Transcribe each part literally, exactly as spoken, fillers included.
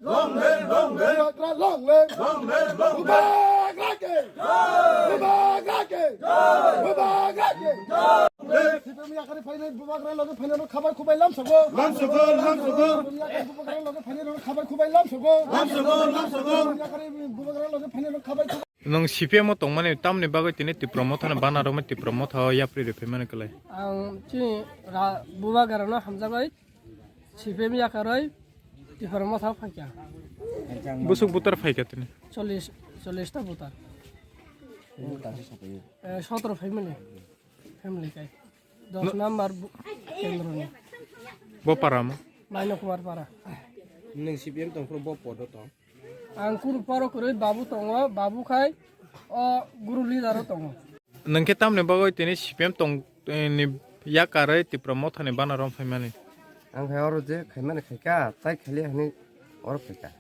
Long live, long live. Bubagra long live. Long live, long live. Bubagra ke. Bubagra ke. Bubagra ke. Long live. C P M yakarwi phainai Bubagra loge phainai rok khabai khubai lamsogo. Lamsogo, lamsogo. Bubagra loge phainai rok khabai khubai lamsogo. Lamsogo, lamsogo. Yakarwi Bubagra loge phainai rok khabai khubai. Nwng C P M o tongmani tamni bagwi tini Tipra Mothano bana rwmani Tipra Motha o yapri rw phaimani kwlai? Ang chini ra-, Bubagrano hamjagwi C P M yakarwi Tipra Motha phaikha. Bwswk butar phaikha tini? Chollish, chollish ta butar. Eh, sotro family, family kai. Dos number bu-, kendroni. Bo para mo? Maino Kumar para. Nwng C P M tongphuru bo podo tong? Ang kunu paro kwrwi babu tongo, babu khai o guru leader o tongo. Nwng khe tamni bagwi tini C P M tong, eh, ni yakarwi Tipra Mothani bana rwm phaimani? Ang hai oro je khaimani khaikha, tai khali hani oro phaikha.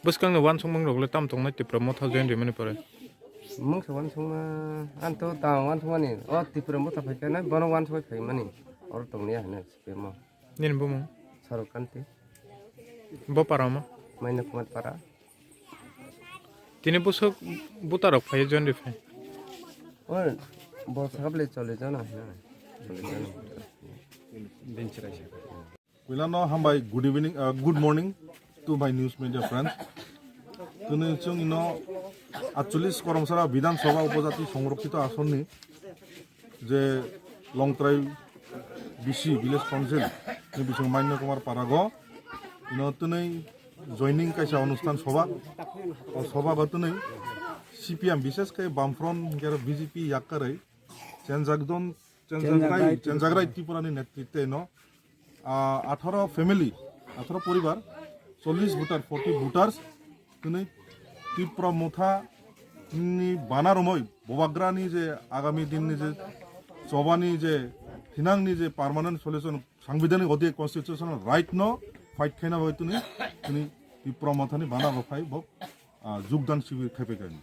Bwskangni uansukmung rok le tam tongnai Tipra Motha join rimani pore? Mungsa uansukma, ang to ta uansukmani, o Tipra Motha phaikha nai, bono uansukwi phaimani, oro tongni hwnwi C P M o. Nini bumung? Saruk Kanti. Bo para mo? Maina Kumar para. Tini bwswk buta rok phai jon ri phai. O bo sakable chole jona hina. Chole jona. Din chirai sa. Puilano hambai, good evening, uh, good morning to my news media friends. Tini chwng ino atchollish Koromsara Bidhan Sabha Upojati Songrokkhito Asonni je Longtrai B C Village Council ni bising Maino Kumar Parago ino twnwi joining kaisa onusthan soba. O soba go twnwi C P M, bishesh khe Bamfront hinkhe aro B J P yakkarwi Chenjakdon, Chenjakrai, Chenjakrai Tripura ni netritwe no, ah, atharo family, atharo poribar, chollish voter, forty voters, tini Tipra Motha ni bana romoi, Bubagra ni je agami din ni je, choba ni je, thinang ni je permanent solution, sangbidhanik odhik constitutional right no fight khaina bai tini, tini Tipra Motha ni bana rophai bo, ah, jugdan shibir khaipai kani.